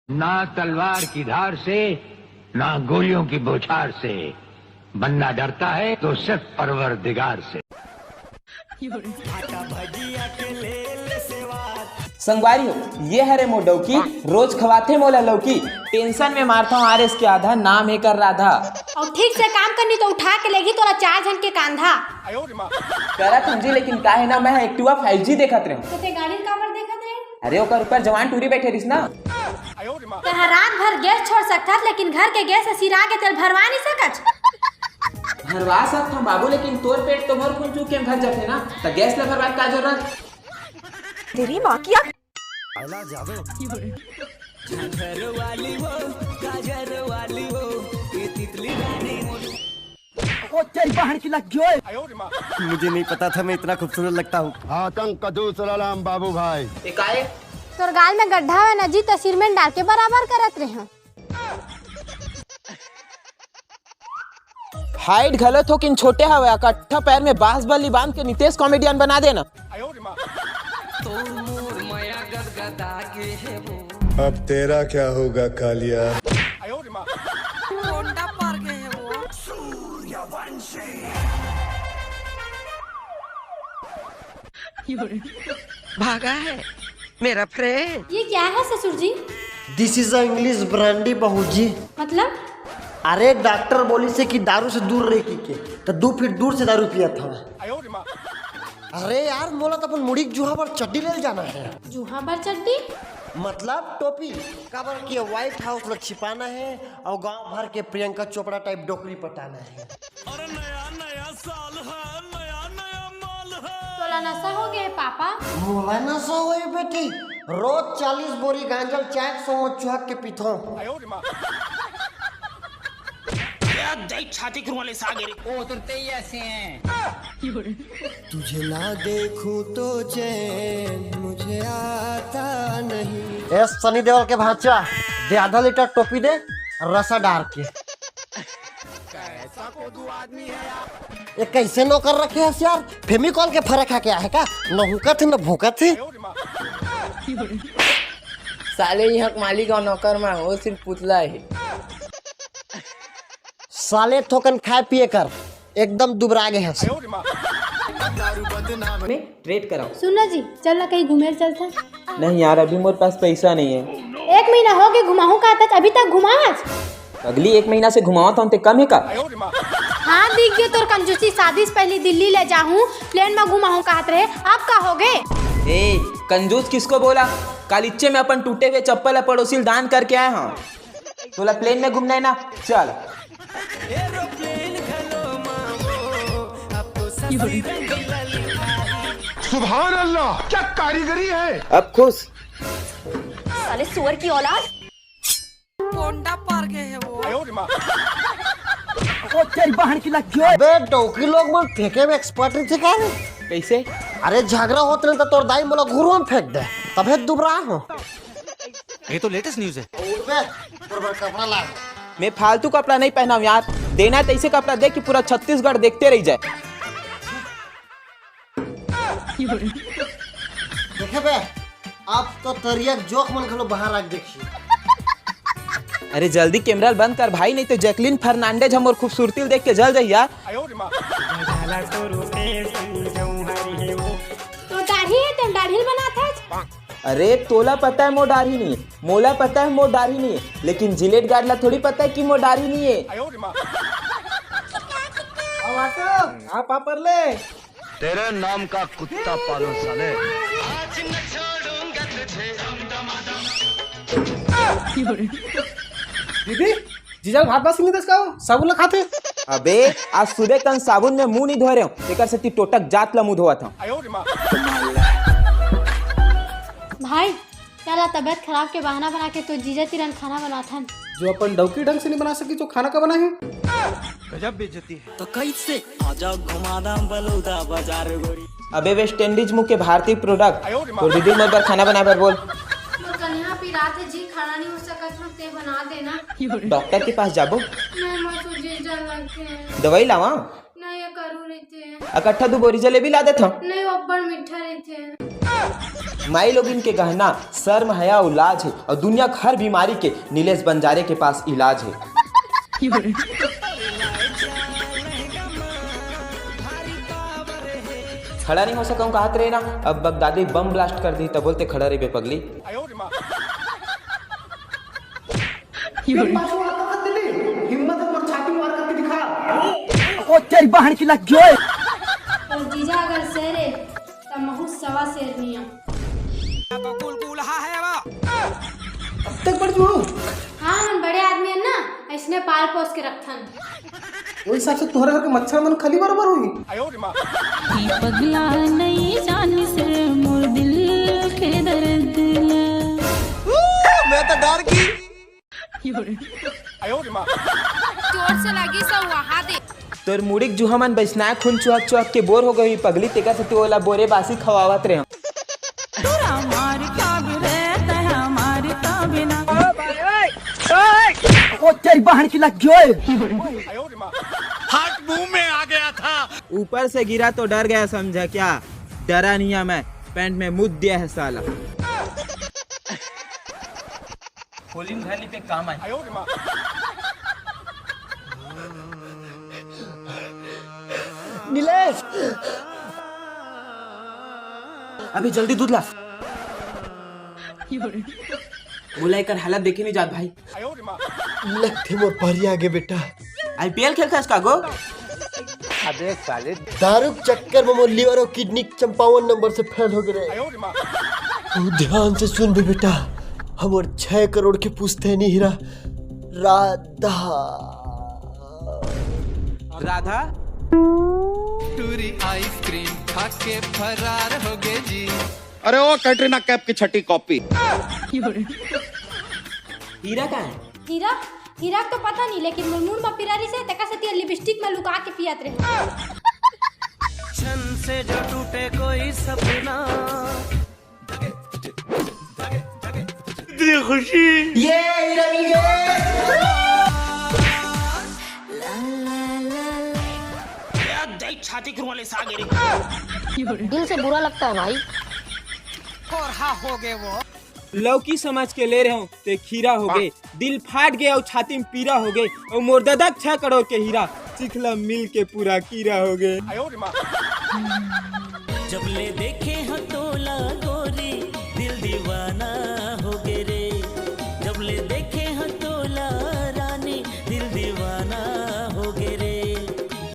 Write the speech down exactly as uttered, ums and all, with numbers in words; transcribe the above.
ना तलवार की धार से, ना गोलियों की बौछार से। बंदा डरता है तो सिर्फ परवरदिगार से। संगवारी हो, ये हरे मोर डौकी, रोज खवाथे मोला लौकी। टेंशन में मारता हूँ आर एस के आधा, नाम हे कर राधा। अउ ठीक से काम करनी तो उठा के लेगी तोला चार झन के कांधा। करत हूँ जी, लेकिन का हे ना, मैं एक्टिवा फाइव जी देखत रहूँ। तो ते गाड़ी ल काबर देखत रहे? अरे ओकर ऊपर जवान टूरी बैठे रिस ना। तहा रात भर गैस छोड़ सकथस, लेकिन घर के गैस ह सिरा के तेल भरवा नहीं सकच। भरवा सकत हूँ बाबू, लेकिन तोर पेट तो भर खुल चुके में भर जाते ना, तो गैस ला भरवा का जरूरत? तेरी माँ की आँख। ओ तेरी बहन की लग गई। मुझे नहीं पता था मैं इतना खूबसूरत लगता हूँ। आतंक का दूसरा नाम बाबू भाई। एकाएक तोर गाल में गड्ढा है ना जी, तो सीमेंट डाल के बराबर करत रहे। हाइट घलो थोकिन छोटे हवे, अकट्ठा पैर में बांस बल्ली बांध के नितेश कॉमेडियन बना देना। तोर मोर मया गदगदा के हे वो। अब तेरा क्या होगा कालिया? कोंडा पर के हे वो। भागा है मेरा फ्रेंड। ये क्या है ससुर जी? This is a English brandy बहू जी। मतलब? अरे डॉक्टर बोली से कि दारू से दूर रह की के, तो दू फीट दूर से दारू पिया था। अरे यार, मोला तो अपन मुड़ी के जुहा बर चड्डी ले जाना है। जुहा बर चड्डी? मतलब टोपी, काबर कि व्हाइट हाउस ला छिपाना है और गांव भर के प्रियंका चोपड़ा टाइप डोकरी पटाना है। अरे नया नया साल है, नया नया माल है। तोला नशा हो गए पापा? मोला नशा होए बेटी, रोज चालीस बोरी गांजल चार सौ चुहक के पीथो। छाती खुरवा ले सागरी। ओ तुरते ही ऐसे हैं। तुझे ना देखूं तो चैन मुझे आता नहीं। ए सनी देओल के भांचा, दे आधा लीटर टोपी दे, रसा डार के। ये कैसे नौकर रखे है यार? फेमिकॉल के फरक है क्या है का? न हुकत है न भूकत है। साले यहाँ के मालिक और नौकर में हो, सिर्फ पुतला है। साले थोकन खाए पिए कर एकदम दुबरा गए हैं। में ट्रेड कराओ। सुन ना जी, चल ना कहीं घूमे चलता। नहीं यार, अभी मोर पास पैसा नहीं है। एक महीना हो गए घुमाहूँ कहा तक अभी तक घुमावच। अगली एक महीना से घुमावत हूँ, ते कम है का? हाँ दिख गयो तोर कंजूसी, शादी से पहले दिल्ली ले जाहूँ, प्लेन में घुमाहूँ कहत रहे, अब का हो गए? ए, कंजूस किसको बोला? काल इच्चे में अपन टूटे हुए चप्पल ला पड़ोसी ल दान करके आए हाँ। तोला प्लेन में घूमना है ना, चल। सुभान अल्लाह, क्या कारीगरी है। अब खुश? साले सुअर की औलाद। कोंडा पर के हे वो। ओ तेरी बहन की लग गई। अबे डौकी लोग मन फेंके में एक्सपर्ट नहीं थे क्या रे? कैसे? अरे झगड़ा होत नहीं तो तोर दाई मोला घुरुआ में फेंक दे, तबे दुबरा हो। ये तो लेटेस्ट न्यूज है। उठ बे, तोर बर कपड़ा ला। मैं फालतू कपड़ा नहीं पहनाऊं यार, देना है तो ऐसे कपड़ा दे कि पूरा छत्तीसगढ़ देखते रह जाए। देखे बे, अब तो तरिया के जोंक मन घलो बाहर आ के देखी। अरे जल्दी कैमरा बंद कर भाई, नहीं तो जैकलिन फर्नांडेज हमर खूबसूरती ल देख के जल जाई यार। तो दाढ़ी है, तुम दाढ़ी बनात है। अरे तोला पता है मोर दाढ़ी नहीं, मोला पता है मोर दाढ़ी नहीं है, लेकिन जिलेट गार्ड ला थोड़ी पता है कि मोर दाढ़ी नहीं है। हाँ पापड़ ले। तेरे नाम का कुत्ता पालूं साले। दीदी, जीजा भात बासी नहीं दस का हो, साबुन ला खाते। अबे आज सुबह कन साबुन में मुंह नहीं धोए रहे हो, तेकर सेती टोटक जात ला मुंह धोवत हूँ। भाई, चला तबीयत खराब के बहाना बना के तो जीजा तीरन खाना बनाथन। जो अपन डौकी ढंग से नहीं बना सकी तो खाना का बनाही? गजब बेइज्जती है। तो कैसे आजा घुमा दाम बलौदा बाजार गोरी। अबे वेस्ट इंडीज मुंह के भारतीय प्रोडक्ट, तोर दीदी मोर बर खाना बनाए बर बोल। मोर कन्हा पिरात है जी, खड़ा नहीं हो सकत हूँ, ते बना देना। डॉक्टर के पास जाबो, मैं मसू जीजा लगते। दवाई लावा, नहीं ये करू रहते। अकट्ठा दू बोरी जलेबी ला देथव। नहीं अब्बड़ मीठा रहते। माई लोगिन के गहना, शर्म, हया अउ लाज हे, अउ दुनिया के हर बीमारी के नीलेश बंजारे के पास इलाज हे। खड़ा नहीं हो सकूं कहत रहे ना, अब बगदादी बम ब्लास्ट कर दी, तब बोलते खड़ा रहिबे पगली। फिर पाछू वाला कखत ले, हिम्मत है तोर छाती मार करके दिखा। ओ तेरी बहन की लग गई। तोर जीजा अगर शेर हे, त महू सवा शेर निया। अब तक बड़ जुड़ू। हाँ, हम बड़े आदमी हन ना, ऐसने पाल पोस के रखथन। ओहि हिसाब से तोहरे घर के मच्छर मन खली बरोबर होही। ई पगला नहीं जानिस मोर दिल के दर्द ला। मैं तो डर गई। जोर से लगी सब वहा दे। तोर मुड़ी के जुहा मन बइसनाय खून चुहक चुहक के बोर हो गई पगली, तेकर सेती ओला बोरे बासी खवावत रहे। तोरा मार का बिरे, तोरा मार का बिना। ओ तेरी बहन की लग गई। हार्ट मुंह में आ गया था। ऊपर से गिरा तो डर गया समझा क्या? डरा नहीं है मैं, पैंट में मुद दिया है साला। होली में घर नहीं पे काम आए। नीलेश, अभी जल्दी दूध ला। मोला एकर हालत देखे नहीं जात भाई। लगथे मोर पारी आगे बेटा। आईपीएल खेलथस का गो? अबे साले। दारू के चक्कर में मोर लिवर और किडनी चंपावन नंबर से फेल हो गए। तू ध्यान से सुन बे बेटा, हमर छह करोड़ के पुश्तैनी हीरा राधा। राधा? टूरी आइसक्रीम खा के फरार हो गए जी। अरे ओ कैटरीना कैफ की छठी कॉपी। हीरा कहाँ है? हीरा, हीरा तो पता नहीं, लेकिन मोर मुड़ में पीरा रहिसे, तेकर सेती लिपस्टिक में लुका के पियत रहे। छन से जो टूटे कोई सपना। इतनी खुशी। ये हीरा मिल गया। छाती कुरवाले सागे रे। दिल से बुरा लगता है भाई। कोरहा हो गए वो। लौकी समझ के ले रहे हो ते खीरा हो गए। दिल फाट गए और छाती में पीरा हो गए और मोर ददक छह करोड़ के हीरा चिखला मिल के पूरा कीरा हो गए। जब ले देखे हो तोला गोरी,